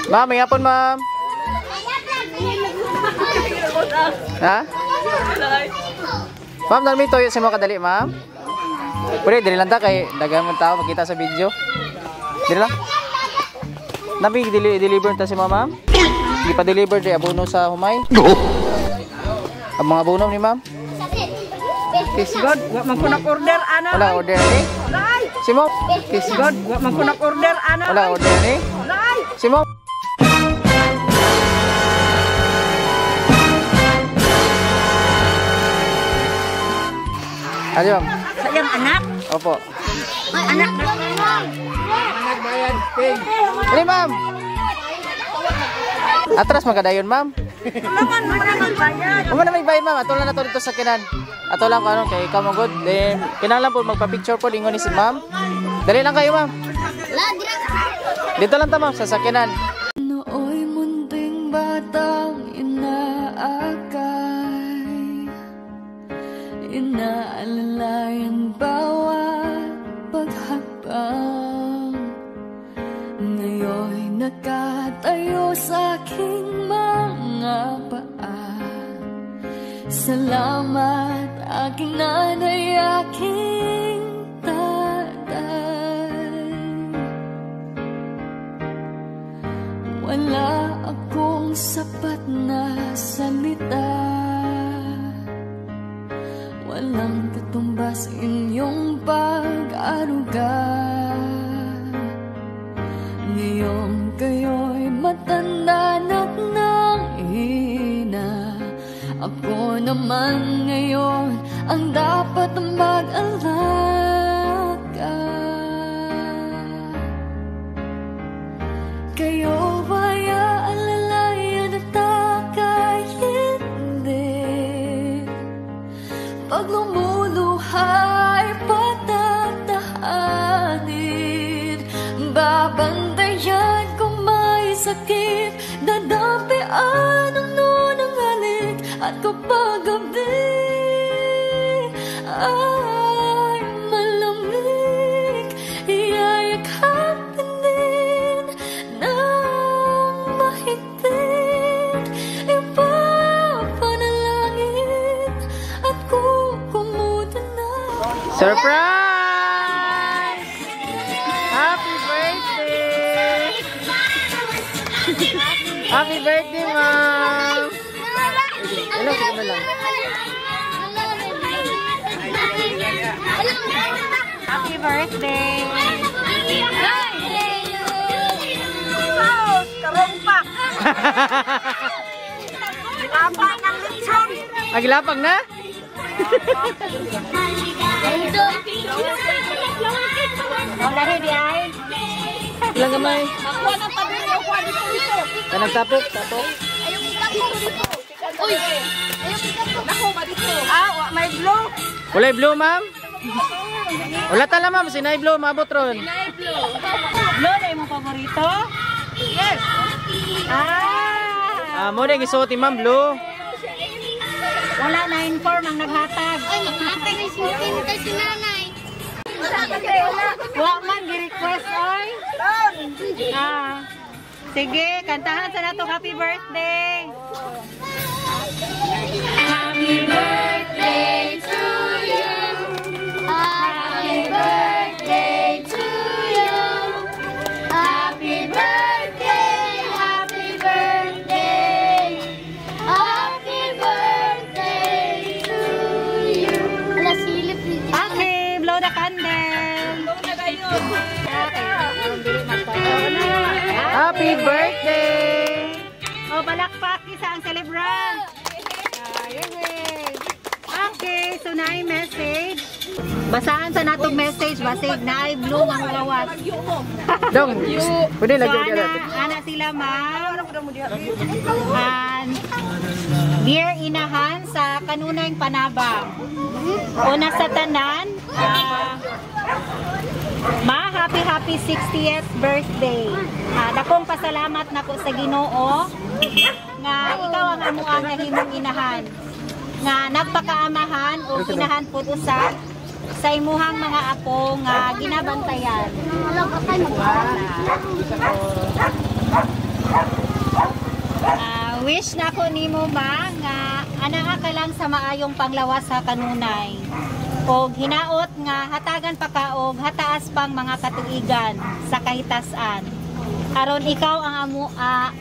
Ma'am, may hapon, ma'am. Ha? Ma'am, nalmi toyo sa mga kadali, ma'am. Pwede, dili lang ta kay daghan mong tao makita sa video. Dili lang. Nabi deliver ta si ma'am. Di pa deliver di abono sa humay. Ang mga abono ni ma'am. Kiss God, wa man ko nag-order ana. Wala order ni. Si mo. Kiss God, wa man ko nag-order ana. Wala order ni. Si mo. Ayo, ma'am. Sayang anak. Opo. Anak. Dali, ma'am. Atras magkadayon, ma'am. Naman mo na magbayad. Uma na may bayad, ma'am. Ato lang na to dito sa kinan. Ato lang ko ano kay ikaw mo good. Then kinahanglan po magpa-picture po lingon ni si ma'am. Dali lang kayo, ma'am. Dito lang ta, ma'am, sa sakinan. Nooy munting batang inaakay, inaalalayan bawat paghakbang. Ngayon'y nakatayo sa aking mga paa. Salamat aking nanay, aking tatay. Wala akong sapat na salita, walang katumbas inyong pag-aruga. Ngayong kayo'y matanda na't nanghina, ako naman ngayon ang dapat mag-alaga. Kayo ba'y aalalayan at aka'y hindi? Pag lumuluha'y patatahanin, babantayan kung may sakit, dadampian ang nunang halik. At kapag gabi ay malamig, iyayakapin din ng mahigpit. Ipapanalangin at kukumutan na. Surprise! Happy birthday! Happy birthday, ma'am! Hello, sige lang. Happy birthday. Karong pa. Lapang ang lechon. Aglapang na? Wala di ay. Ilang gamay? Kanang tapok, tapok. Uy! Ah, wa may blue. Walay blue, ma'am? Wala tala, ma'am. Sinay blue, maabot ron. Sinay blue. Blue na imong paborito? Yes. Ah. Ah, mo na gisuot ni ma'am blue. Wala na inform ang naghatag. Ay, maghatag si nanay. Wa man gi-request oy. Ah. Sige, kantahan sa nato happy birthday. Happy birthday to you. Happy birthday to you. Happy birthday, happy birthday. Happy birthday to you. Ala, silip ni Okay, blow the candle. Happy birthday! Oh, palakpak isa ang celebrant. Okay, so naay message. Basahan sa natong message, basig naay blue ang gawas. Dong, pwede So lagi ana, ana sila ma'am. And dear inahan sa kanunay panabang. Una sa tanan, ma, happy happy 60th birthday. Dakong pasalamat nako sa Ginoo nga ikaw ang amuang nahimong inahan. Nga nagpakaamahan o inahan pud usa sa imuhang mga apo nga ginabantayan. Wish na ko nimo, ma, nga anaa ka lang sa maayong panglawas sa kanunay. Og hinaot nga hatagan pa ka og hataas pang mga katuigan sa kahitasan. Aron ikaw ang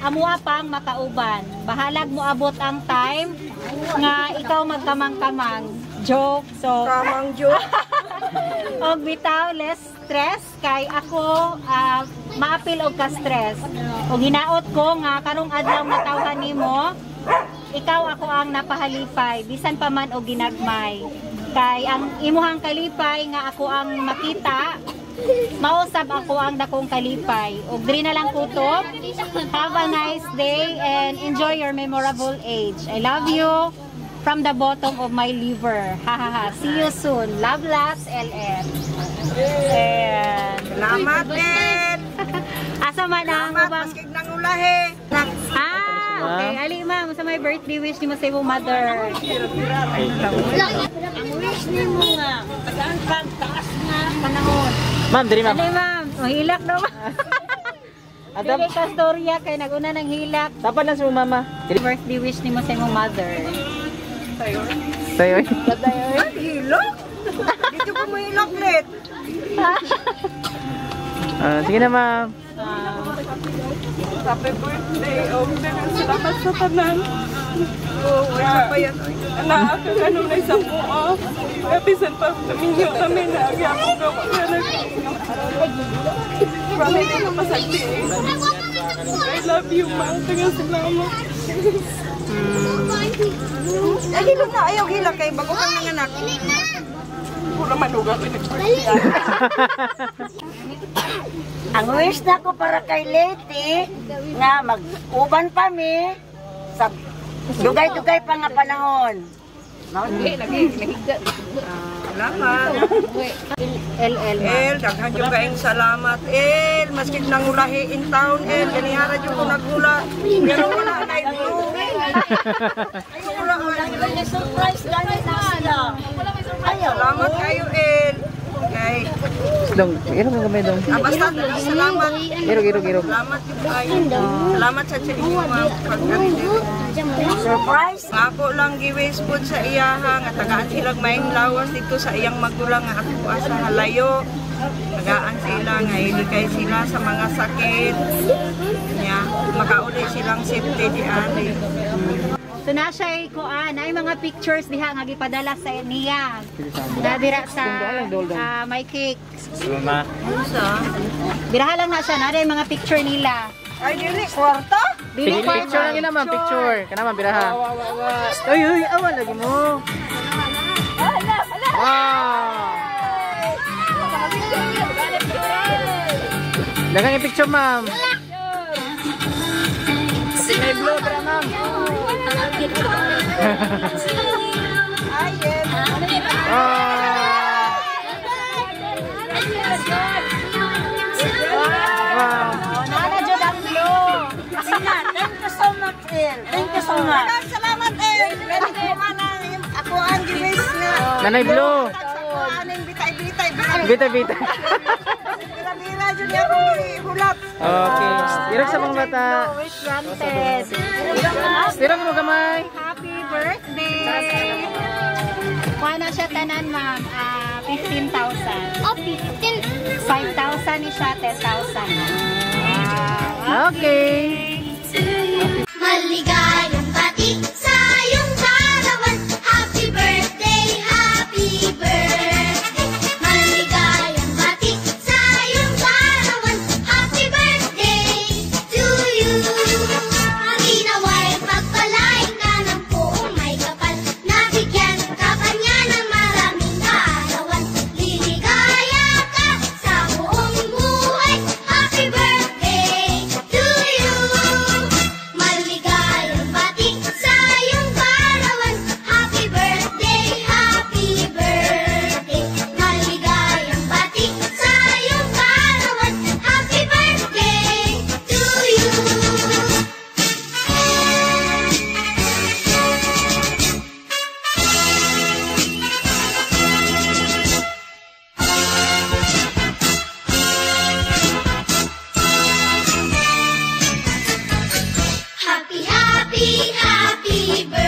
amua pang makauban. Bahalag moabot ang time nga ikaw magkamang-kamang. Joke. So, Kamang joke. Og bitaw less stress kay ako maapil og ka stress. Og hinaot ko nga karong adlaw nga tawhan nimo, ikaw ako ang napahalipay bisan pa man og ginagmay. Kay ang imuhang kalipay nga ako ang makita, mausab ako ang dakong kalipay. Og diri na lang kutob. Have a nice day and enjoy your memorable age. I love you from the bottom of my liver. Ha ha ha. See you soon. Love lots, LM. And Salamat, El. Asa man ang Salamat, ubang maski nangulahi. Ah, okay. Ali, ma'am, sa may birthday wish nimo sa imong mother. Ang wish nimo nga, tagaan kag taas nga panahon. Ma'am, diri, ma'am. Ali, ma'am, oh, hilak daw. Adam, Dili ka storya kay naguna ng hilak. Dapat lang sa mama. Diri. Birthday wish nimo sa imong mother. Tayo. Ay, hilok. Dito ko mo hilok, let. Ah, sige na, ma'am. Happy birthday. Oh, daghang salamat sa tanan. Oh, wala pa yan. Oy. Naa ka kanunay sa buo. Bisan pa minyo kami na gyapon ka wala nag Promise ko pasagdi. I love you, ma. Daghang salamat. Ay, hilok na. Ayaw, hilak kay bago kang nanganak. Puro manuga ko nag-birthday. Ang wish na ko para kay Leti nga mag-uban pa mi sa dugay-dugay pa nga panahon. Salamat. LL, ma'am. El, daghan jud kaayong salamat. El, maski nangulahi in town, El, ganihara jud ko naghula. Pero wala na blue. Wala na. Surprise gani na sila. Ayaw. Salamat kayo, El. Okay. Dong, irog mo gamay, dong. Ah, basta salamat. Irog, irog, irog. Salamat jud kayo. Salamat sa inyo mga pag Surprise. Ako lang giwish pod sa iyaha nga tagaan silang maayong lawas dito sa iyang magulang nga ako sa halayo. Tagaan sila nga ilikay sila sa mga sakit. Nya makauli silang safety di ari. So na siya kuan, ay mga pictures diha nga gipadala sa niya. Na dira sa may cake. Mama. Biraha lang na siya, na mga picture nila. Ay, dili kwarta. Dili Picture lang ina, ma'am, picture. Kana, ma'am, biraha. Uy, uy, awa lagi mo. Wow. Daghang yung picture, ma'am. May blue, tara, ma'am. Ay, Wow. Wow. Nana jud ang blue. Sina, thank you so much, El. Thank you so much. Salamat, El. Ready ko man ang ako ang giwish nga. Nanay blue. Sa ako aning bitay-bitay. Bitay, bitay. Bira-bira jud niya akong gihulat. Okay. Irog sa mga bata. Wish granted. Irog mo gamay. Happy birthday! Kuha na siya tanan, ma'am. 15,000. Oh, 15. 5,000 ni siya, 10,000. Okay. Maligayang bati sa iyong kaarawan. Happy birthday, happy birthday. Maligayang bati sa iyong kaarawan. Happy birthday to you. Nawa'y pagpalain ka ng Poong Maykapal. Nabigyan ka pa niya ng maraming kaarawan. Liligaya ka sa buong buhay. Happy birthday to you. Happy, happy.